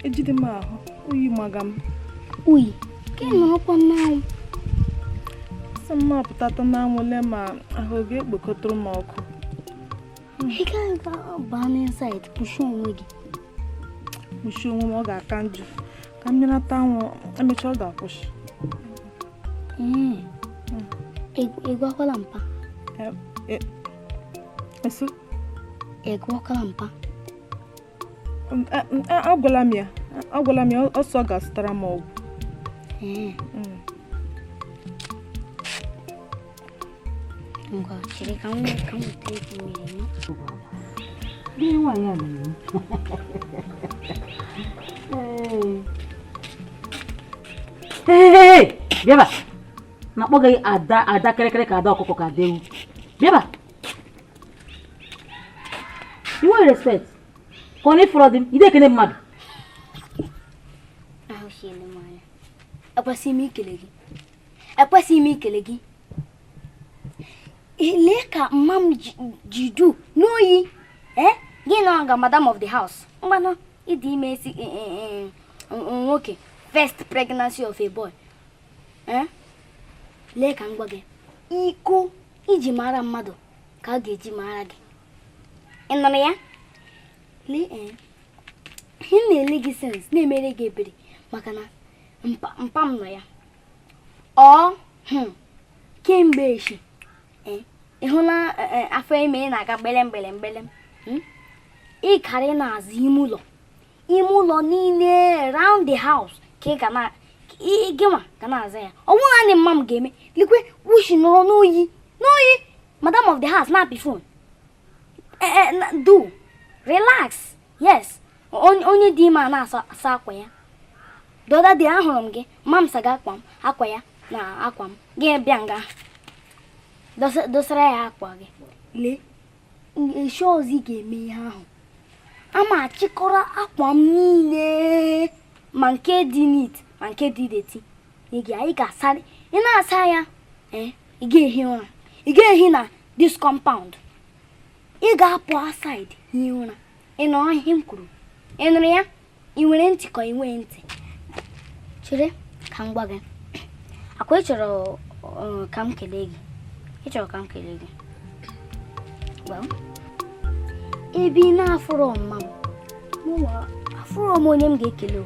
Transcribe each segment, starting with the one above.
Ejide m ahụ, oyi maga m. Oyi, ka ị nọrọkwa n'anwụ. Sị m apụtata n'anwụ lee ma ahụ ga-ekpokọtụrụ m ọkụ. Ị gaghị baa n'inside kpuchie onwe gị. Kpuchie onwe m, ọ ga-aka njọ. Ka m nyerata anwụ, emechaa ọ ga-akwụsị. Ị gwakwala mpa? Eso? Ị gwakwala mpa? Agwala m ya, agwala m ya, ọsọ ga-azụtara m ọgwụ. Ngwa, chere ka m weta ego mmiri. Gịnị nwaanyị a na-eme? Ee, bịaba na-akpọ gị ada ada kịrịkịrị ka ada ọkụkọ ka ada ewu. Bịaba, i nweghị respect ka ọ na-efọrọ dị m ide ekene mmadụ. Ahụchiele m anya. Ekwesịghị m ikele gị, ekwesịghị m ikele gị. Lee ka mma m ji du n'oyi. Gị na ga madam of the house. Ngwanụ, ịdị ime esi nwoke, first pregnancy of a boy. Lee ka m gwa gị, iko iji mara mmadụ ka a ga-eji mara gị. Ị nụrụ ya? Lee, ihe m na-ele gị sens na-emere gị ebere maka na mpa m nọ ya. Ọ kemgbe echi ị hụla afọ ime ị na-aga mgbele mgbele mgbele. Ị kara ị na-azụ ime ụlọ, ime ụlọ niile round the house ka ị ga na gị nwa ga na-aza ya. Ọ bụrụ naanị mma m ga-eme lekwe wushi nọrọ n'oyi n'oyi, madam of the house na-apị phone. Do relax. Yes, onye dị ime a na-asa akwa ya. The other day ahụrụ m gị, mma m saga akwa m, akwa ya na akwa m, gị bịa nga dosara ya akwa gị. Lee, echi ọzọ ị ga-eme ihe ahụ, ama achịkọrọ akwa m niile, ma nke dị neat ma nke dị dirty. Ị ga-asa, ị na-asa ya, ị ga-ehi ụra, ị ga-ehi na this compound, ị ga-apụ outside hie ụra. Ị nụrụ ihe m kwuru? Ị nụrụ ya? Ị nwere ntị ka ị nwee ntị? Chere ka m gwa gị. Akwa ị chọrọ ka m kelee gị. Ị chọrọ ka m kelee gị. Well, ebe ị na-afụrọ mma m, mụnwa afụrọ m onye m ga-ekele o.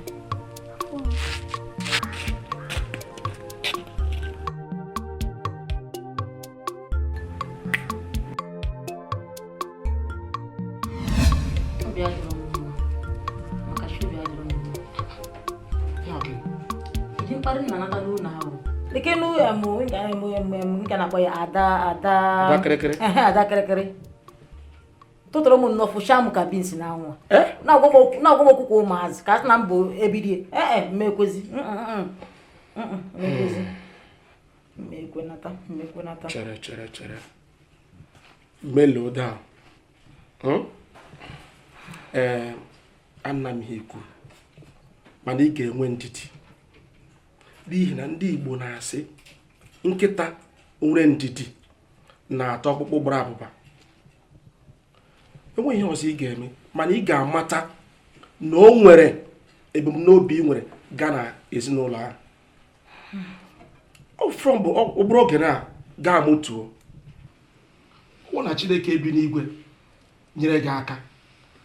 Obi adịrọ m mma maka chi, obi adịrọ m mma. Ịdị mkparị nna nata n'ụlọ ahụ. Lekenu nke na-akpọ ya ada ada. Ada kịrịkịrị. Ehe, ada kịrịkịrị. Tụtụrụ m nnọọ fụcha m ka beans n'anwụ. Na-agwa m okwu, na-agwa m okwu ka ụmụazị, ka a sị na m bụ ebirie. Ee, mmekwezi. Mmekwezi. Mmekwenata, mmekwenata. Chere, chere, chere, mellow down. Ee, ana m ihe ikwu, mana ị ga-enwe ndidi, n'ihi na ndị Igbo na-asị nkịta nwere ndidi na-ata ọkpụkpụ gbara abụba. Enweghị ihe ọzọ ị ga-eme, mana ị ga-amata na o nwere ebumnobi ị nwere gaa na ezinụlọ ahụ. Ọ from bụ ọ bụrụ oge na gaa mụtuo hụ na Chineke bi n'igwe nyere gị aka,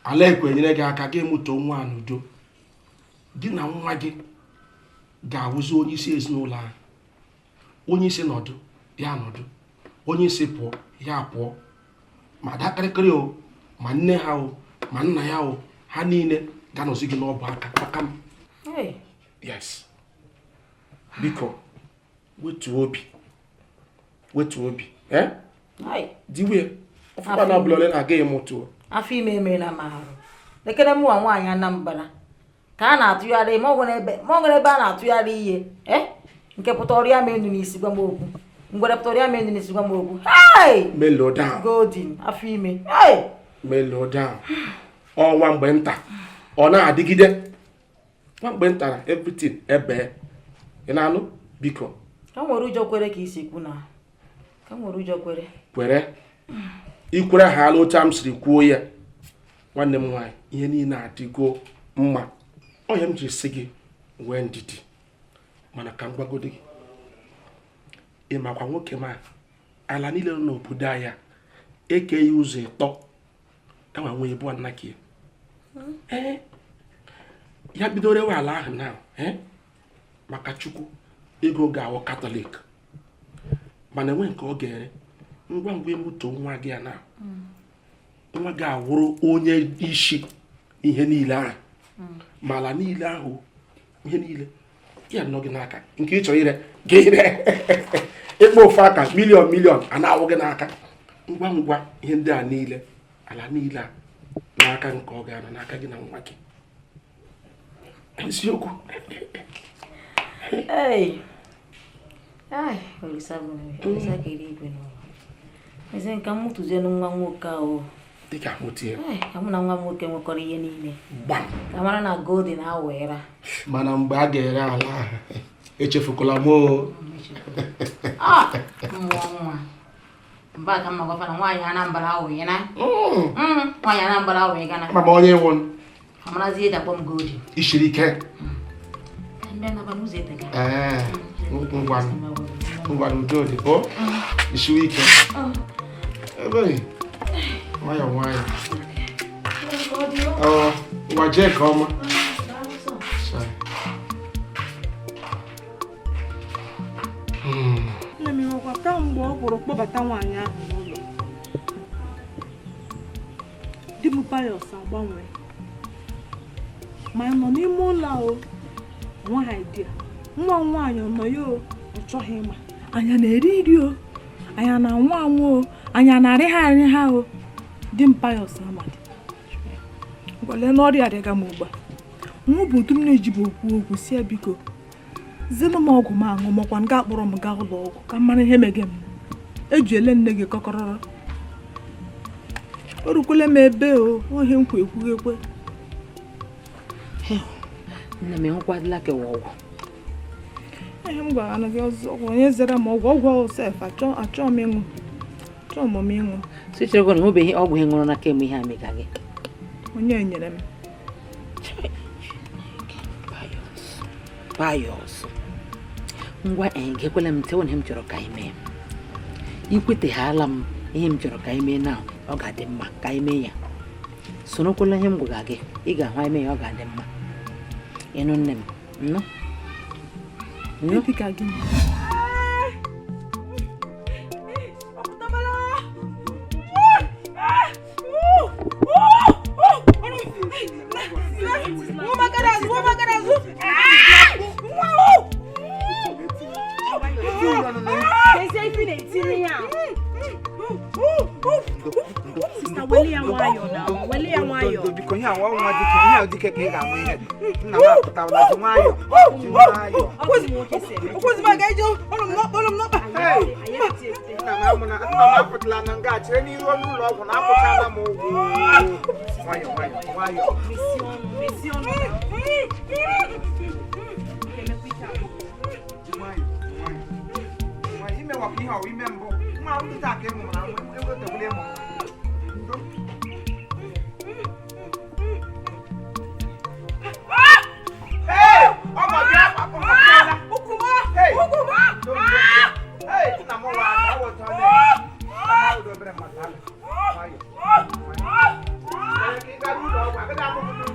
ala ekwe nyere gị aka, gị mụtuo nwa a n'udo. Gị na nwa gị ga-awụzi onye isi ezinụlọ ahụ. Onye isi nọdụ, ya nọdụ; onye isi pụọ, ya pụọ. Ma ada kịrịkịrị o, ma nne ha o, ma nna ya o, ha niile ga-anọzi gị n'ọbụ aka aka m. Hey. Yes, biko, wetuo obi, wetuo obi, eh. Hai. Diwe ọfụkwa na ọbụla ole na-aga ịmụtuo. Afọ ime emere m arụ. Lekere mụnwa nwaanyị Anambra ka a na-atụgharị ma ọ nwere ebe, ma ọ nwere ebe a na-atụgharị ihe nke pụta ọrịa m enu n'isi gwa m okwu, ngwere pụta ọrịa m enu n'isi gwa m okwu. Hey! Mellow down. Golden afọ ime. Hey! Mellow down. Ọnwa mgbe nta ọ na-adịgide, nwa mgbe nta na everything ebe ị na-anụ, biko. Ka m nwere ụjọ kwere ka isi kwu na ka m nwere ụjọ kwere. Kwere, ikwere ha ala otu a m siri kwuo ya. Nwanne m nwaanyị, ihe niile adịgo mma. Ọhịa m ji sị gị nwee ndidi, mana ka m gwagodi gị, ị makwa nwoke ma ala niile nọ n'obodo anyị a, eke ya ụzọ ịtọ, enwe nwe ebu nnaka ya. Ee, ya bido rewe ala ahụ na ee, maka Chukwu, ego ga-awụ Katọlik, mana enwe nke ọ ga-ere ngwa ngwa emuto nwa gị a na nwa gị awụrụ onye isi ihe niile ahụ, ma ala niile ahụ, ihe niile ya nọ gị n'aka. Nke ị chọrọ ire gị ire, ịkpọ ofu aka million million a na-awụ gị n'aka ngwa ngwa. Ihe ndị a niile, ala niile a n'aka nke ọ ga-anọ n'aka gị na nwa gị, eziokwu. Ei! Ai, Olisa bụ Olisa kere igwe n'ụwa. Eze nka m mụtụzienụ nwa nwoke ahụ. Dịka mụtie. Ai, ka mụ na nwa m nwoke nwekọrọ ihe niile. Gbam. Ka mara na golden awera. Mana mgbe a ga-ere ala ahụ, echefukwala m o. Ah, mmụọ nwa. Mba ka mma gwafa na nwaanyị Anambra awụghị na. Nwaanyị Anambra awụghị gana. Ama m onye nwụrụ. Amarazie eji akpọ m golden. Ishiri ike. Ka ndị anaba n'ụzọ etega. Ee, ngwa ngwa, udo dị o, isiwe ike ebe nwayọọ nwayọọ. Ọ ngwa, jee ka ọma. Sorry. Nne m, nwekwa kamgbe ọ gwụrụ kpọbata nwaanyị ahụ n'ụlọ, di m Pius agbanwee ma nọ n'ime ụlọ a o nweghị idea. Nwa m nwaanyị ọ nọ ya o, ọ chọghị ịma. Anya na-eri nri o, anya na-anwụ anwụ o, anya na-arị ha arị ha o. Di m Pius amadi ngwale n'ọrịa adịga m ugbu a. Nwa bụ otu m na-ejibu okwu okwu si ya, biko zinụ m ọgwụ m aṅụ, makwa nga akpọrọ m gaa ụlọ ọgwụ ka m mara ihe mege m. Eji ele nne gị kọkọrọrọ o rukwele m ebe o ohe nkwa ekwughị ekwe. Nne m, ịhụkwadịla kewa ọgwụ? Ihe m gwara na gị ọzọ, ọgwụ onye zere m ọgwụ, ọgwụ ahụ sef achọ achọ m ịṅụ, achọ m ịṅụ. So ichere na enwebeghị ọgwụ ị ṅụrụ na kemgbe ihe a mega gị? Onye nyere m. Pius, Pius, ngwa, ee, gekwela m ntị. Ihe m chọrọ ka anyị mee, ikweteghala m ihe m chọrọ ka anyị mee na ọ ga-adị mma ka anyị mee ya. Sorokwala ihe m gwara gị, ị ga-ahụ anyị mee ya, ọ ga-adị mma. Ịnụ nne m, nnụ nnụ. Dịka gịnị? Sister, weli ya nwayọọ na weli ya nwayọọ. Biko, ihe awa nwa dike, ihe ahụ dike ka ị ga-amụ ihe. Nna m apụtala, ji nwayọọ, ji nwayọọ. Hey! Nna m amụna, nna m apụtala na nga chere n'iru ọnụ ụlọ ọgwụ na akwụchala m ụgwọ. Nwayọọ, nwayọọ, nwayọọ. Mesie ọnụ. Ji nwayọọ, nwayọọ, nwayọọ. Imewapụ ihe ọwụ ime mbụ nwa ahụ taa ka ị mụrụ na nwa ewetegbula ịmụ nwa. Ndo. Hey! Ọmọ bịa, ọmọ bịala. Hey! Ndo, ndo, ndo. Hey, nna m nwa aka, ọ wụta ọ na- nna m ahụ obere mmadụ ahụ. Nwayọọ, nwayọọ. Ee, ka ị gaa n'ụlọ ọgwụ, agaghị amụ gị n'ụlọ.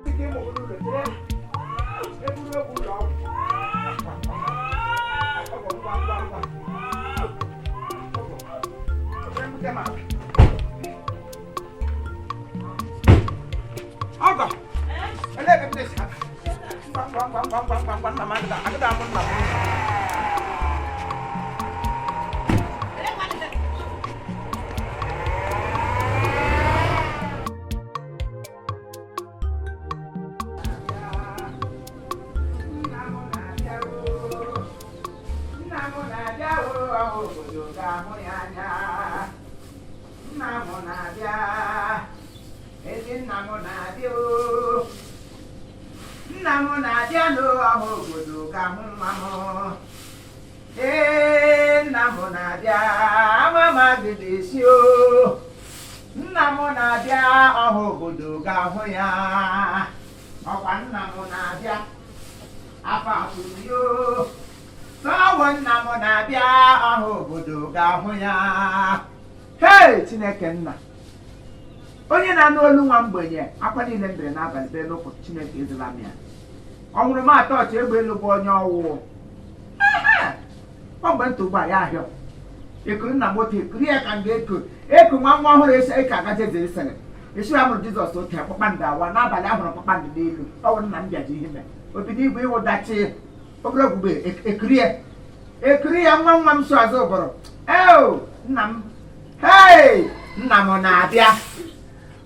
Ike ịmụ gị n'ụlọ, chere. Eburu egwu ụlọ ọgwụ. Ọgwụ, ngwa, ngwa, ngwa. Ọgwụ. Obere mbute m aka. Ọgọ! Elee ebe m na-esi aka? Ngwa, ngwa, ngwa, ngwa, ngwa, ngwa, ngwa, nna m agịda agịda amụ nna m. Nna m na-abịa oo. Nna m na-abịa oo, ọha obodo ga-ahụ ya anya. Nna m na-abịa, ezi nna m na-abịa oo. Nna m na-abịa n'ọha obodo ga-ahụ nwa m. Ee, nna m na-abịa, ama m agịdị esi oo. Nna Nna m na-abịa, ọha obodo ga-ahụ ya. Ọkwa nna m na-abịa, afọ atụrụ yo. Sọwọ nna m na-abịa, ọha obodo ga-ahụ ya. Hei, Chineke nna, onye na-anụ olu nwa mgbenye, akwa niile m bere n'abalị bee n'ụkwụ, Chineke ezila m ya. Ọ nwụrụ m atọ ọchị egbe elu bụ onye ọwụwụ. Ọ mgbe ntụ ụgbọ ya ahịọ ekuru nna m otu ekuru ya ka m ga-eku eku nwa nwa ọhụrụ esi eke agaje Jerusalem. Esi ya mụrụ Jizọs otu kpakpando awa n'abalị, ahụrụ kpakpando n'elu. Ọ bụ nna m bịaji ihe mere obido igwe ịwụdachi obere ogbugbe ekuru ya, ekuru ya nwa nwa m so azụ ụbọrọ. Eo nna m, hei, nna m na-abịa,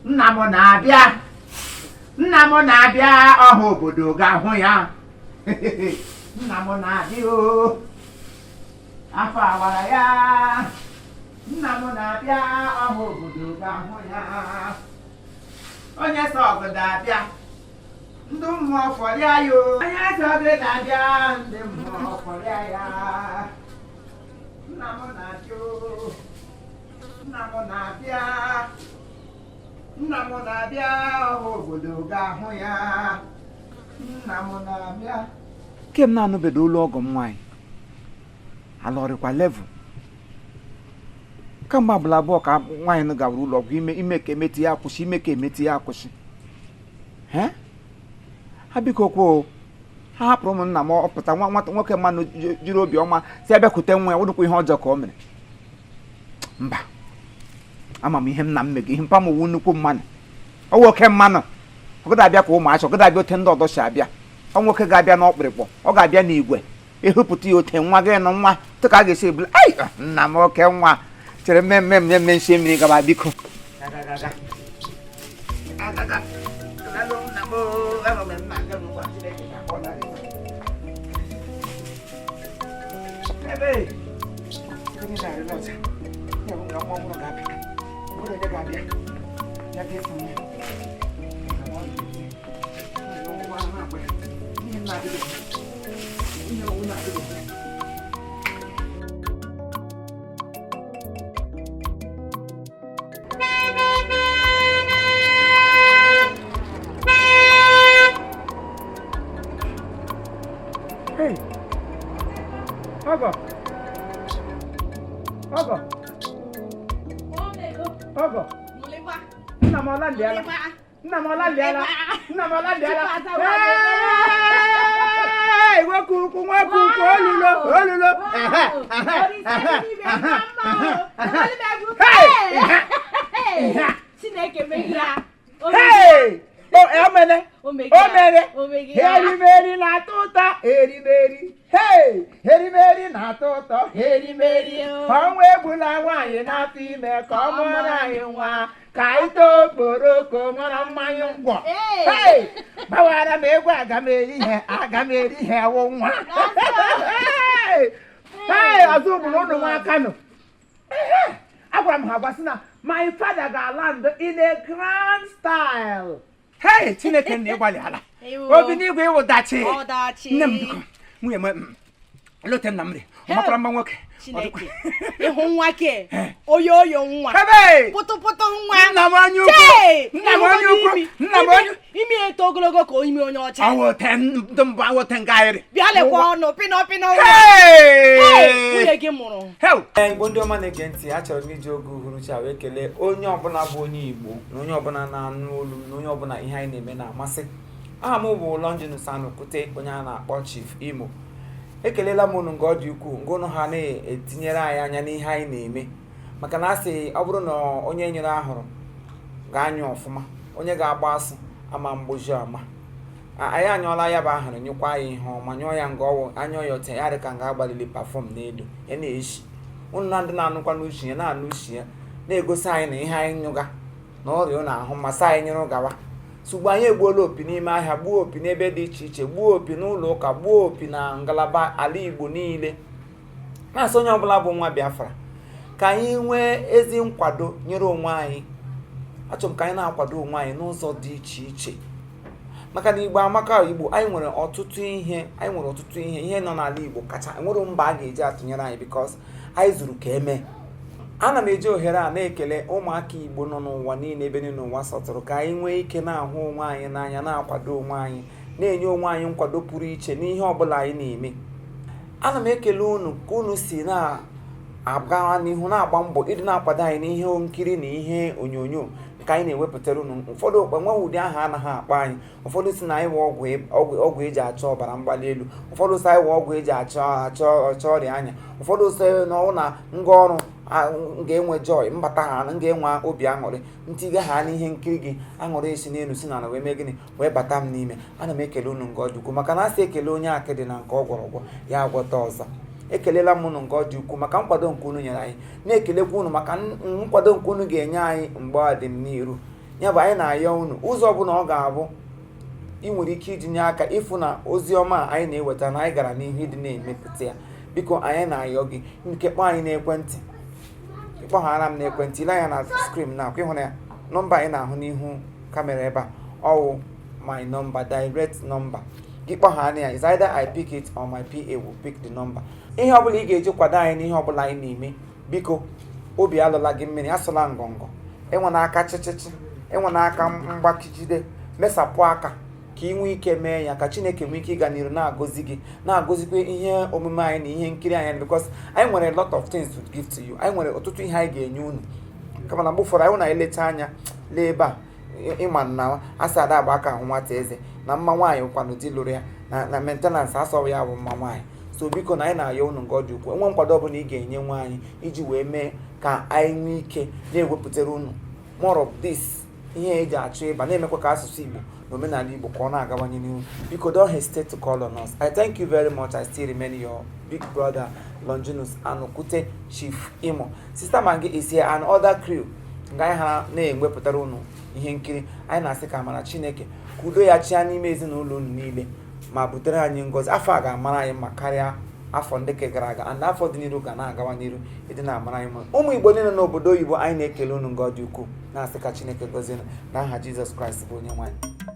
nna m na-abịa, nna m na-abịa, ọha obodo ga-ahụ ya. Nna m na-abịa o, afọ awara ya. Nna m na-abịa, ọha obodo ga-ahụ ya. Onye sọ ọgụda abịa, ndị mmụọ fọrịa ya o. Onye sọ ọgụda abịa, ndị mmụọ fọrịa ya. Nna m na-abịa o, nna m na-abịa, nna m na-abịa, ọha obodo ga-ahụ ya. Nna m na-abịa. Kem na-anụbedo olu ọgọ m nwaanyị alọrịkwa level kamgbe abụla abụọ ka nwaanyị nụ gawara ụlọ ọgwụ ime ime ka emetụ ya akwụsị, ime ka emetụ ya akwụsị. He ha biko kwuo, ha hapụrụ ụmụnna m ọpụta nwa nwata nwoke mmanụ jiri obiọma si abịakwute nwa ya, wụdụkwa ihe ọjọọ ka o mere. Mba, ama m ihe m na m mego ihe mpa m wu nnukwu mmanụ, ọ nwoke mmanụ ọgọdọ abịa ka ụmụacha ọgọdọ abịa ote ndị ọdọ si abịa. Ọ nwoke ga-abịa n'ọkpụrịkpọ, ọ ga-abịa n'igwe ehupụta ya ote nwa gị nụ nwa tụ ka a ga-esi ebula. Ai, nna m oke nwa chere mmemme mmemme nsi mmiri gaba biko. Hey! Ọgọ! Ọgọ! Ọgọ! Nna m ọla ndịala! Nna m ọla ndịala! Nna m ọla ndịala! Hey! Nwoke ukwu, nwoke ukwu, olulo, olulo! Ehe, ehe, ehe, ehe, ehe. Hey! Ehe! Chineke megide. Hey! O emene! O mere! Erimeri na-atọ ụtọ, erimeri. Hey! Erimeri na-atọ ụtọ, erimeri. Ọnwa egbula nwaanyị na-atọ ime ka ọ mụọrọ anyị nwa. Ka anyị too okporoko ṅụrụ mmanya ngwọ. Hey! Gbawara m egwu aga m eri ihe, aga m eri ihe wụ nwa. Hey! Hey! Ọzọ ụbụrụ ụnụ nwa aka nụ. Agwara m ha gwa sị na my father ga-land in a grand style. Hei, Chineke nna ịgbalịala obi n'igwe ịwụdachi nne m biko nwunye m lote nna m dị ọ makwara mma nwoke. Chineke ịhụ nwa ke oyo oyo nwa Ebe! pụtụpụtụ nwa. Nna m anya ukwu, nna m anya ukwu, nna m anya imi eto ogologo ka imi onye ọcha. Awote ndị mbụ awote nga ayịrị bịa lekwa ọnụ pịnọ pịnọ nwa. Hey! Nwunye gị mụrụ. Hey! Igbo ndị ọma na-ege ntị, achọrọ m iji oge uhuruchi a wee kelee onye ọbụla bụ onye Igbo na onye ọbụla na-anụ olu m na onye ọbụla ihe anyị na-eme na-amasị. Aha m bụ Longinus Anukute, onye a na-akpọ Chief Imo. Ekelela m unu nga ọ dị ukwuu nga unu ha na-etinyere anyị anya n'ihe anyị na-eme, maka na asị ọ bụrụ na onye nyere ahụrụ ga-anyụ ọfụma, onye ga-agba asụ ama mgbozi ama. Anyị anyụọla ya bụ ahụrụ, nyụkwa ya ihe ọma, nyụọ ya nga ọwụ anyụọ ya ote ya dị ka nga agbalili pafọm n'elu ya na-eshi. Unu na ndị na-anụkwa n'uche ya na-anụ uche ya na-egosi anyị na ihe anyị nyụga na ọrịa ụnụ ahụ masị anyị nyụrụ gawa. Sugbo anyị egbuola opi n'ime ahịa, gbuo opi n'ebe dị iche iche, gbuo opi n'ụlọ ụka, gbuo opi na ngalaba ala Igbo niile, na-asị onye ọbụla bụ nwa Biafra ka anyị nwee ezi nkwado nyere onwe anyị. Achọrọ m ka anyị na-akwado onwe anyị n'ụzọ dị iche iche, maka na Igbo amaka. Igbo anyị nwere ọtụtụ ihe, anyị nwere ọtụtụ ihe, ihe nọ n'ala Igbo kacha enwere mba a ga-eji atụnyere anyị, because anyị zuru ka eme. Ana m eji ohere a na-ekele ụmụaka Igbo nọ n'ụwa niile, ebe niile ụwa sọtụrụ, ka anyị nwee ike na-ahụ onwe anyị n'anya, na-akwado onwe anyị, na-enye onwe anyị nkwado pụrụ iche n'ihe ọbụla anyị na-eme. Ana m ekele unu ka unu si na-aga n'ihu na-agba mbọ ịdị na-akwado anyị n'ihe nkiri na ihe onyonyo nke anyị na-ewepụtara unu. Ụfọdụ enweghị ụdị aha anaghị akpọ anyị. Ụfọdụ si na anyị wụ ọgwụ eji achọ ọbara mgbali elu, ụfọdụ si anyị wụ ọgwụ eji achọ ọrịa anya, ụfọdụ si na ọwụ na ngwa ọrụ m ga-enwe joy mbata ha, m ga-enwe obi aṅụrị ntiga ha n'ihe nkiri gị, aṅụrị esi n'elu si n'ala wee mee gịnị, wee bata m n'ime. Ana m ekele unu nke ọ dị ukwuu, maka na asị ekele onye akịdị na nke ọ gwọrọ ọgwọ ya agwọta ọzọ. Ekelela m unu nke ọ dị ukwuu maka nkwado nke unu nyere anyị, na-ekelekwa unu maka nkwado nke unu ga-enye anyị mgbe ọ dị m n'iru. Ya bụ, anyị na-ayọ unu, ụzọ ọbụla ọ ga-abụ ị nwere ike iji nye aka ịfụ na ozi ọma a anyị na-eweta na anyị gara n'ihu ịdị na-emepụta ya, biko, anyị na-ayọ gị nke kpọọ anyị n'ekwentị. Ịkpọghara m n'ekwentị, ile anya na screen na akwa ịhụ na ya, nọmba anyị na-ahụ n'ihu camera ebe a, ọwụ my number, direct number gị. Kpọghara ya, is either I pick it or my PA will pick the number. Ihe ọbụla ị ga-eji kwado anyị n'ihe ọbụla anyị na-eme, biko, obi alụla gị mmiri, asụla ngọngọ, enwe n'aka chịchịchị, enwe n'aka mgbakijide, mesapụ aka ka ị nwee ike mee ya, ka Chineke nwee ike ịga n'iru na-agọzi gị, na-agọzikwa ihe omume anyị na ihe nkiri anyị, because anyị nwere a lot of things to give to you. Anyị nwere ọtụtụ ihe anyị ga-enye unu, kama na mgbe ụfọdụ anyị na-elecha anya lee ebe a, ịma na asị ada agba aka ahụ nwata eze na mma nwaanyị kwanụ di lụrụ ya na maintenance asọghị ya bụ mma nwaanyị. So biko, na anyị na-ayọ unu nke ọ dị ukwuu, enwe nkwado ọbụla ị ga-enye nwaanyị iji wee mee ka anyị nwee ike na-ewepụtara unu more of this ihe eji achọ ịba, na-emekwa ka asụsụ Igbo na omenala Igbo ka ọ na-agawanye n'ihu. Biko, don't hesitate to call on us. I thank you very much. I still remain your big brother, Longinus Anukute, Chief Imo. Sister Mangi is here and other crew nga anyị ha na-ewepụtara unu ihe nkiri anyị. Na-asị ka amara Chineke, ka udo ya chia n'ime ezinụlọ unu niile ma butere anyị ngọzi. Afọ a ga-amara anyị mma karịa afọ ndị ke gara aga, and afọ dị n'iru ga na-agawa n'iru ịdị na-amara anyị mma. Ụmụ Igbo niile n'obodo oyibo, anyị na-ekele unu nke ọ dị ukwuu, na-asị ka Chineke gọzie unu n'aha Jizọs Kraịst bụ onye nwe anyị.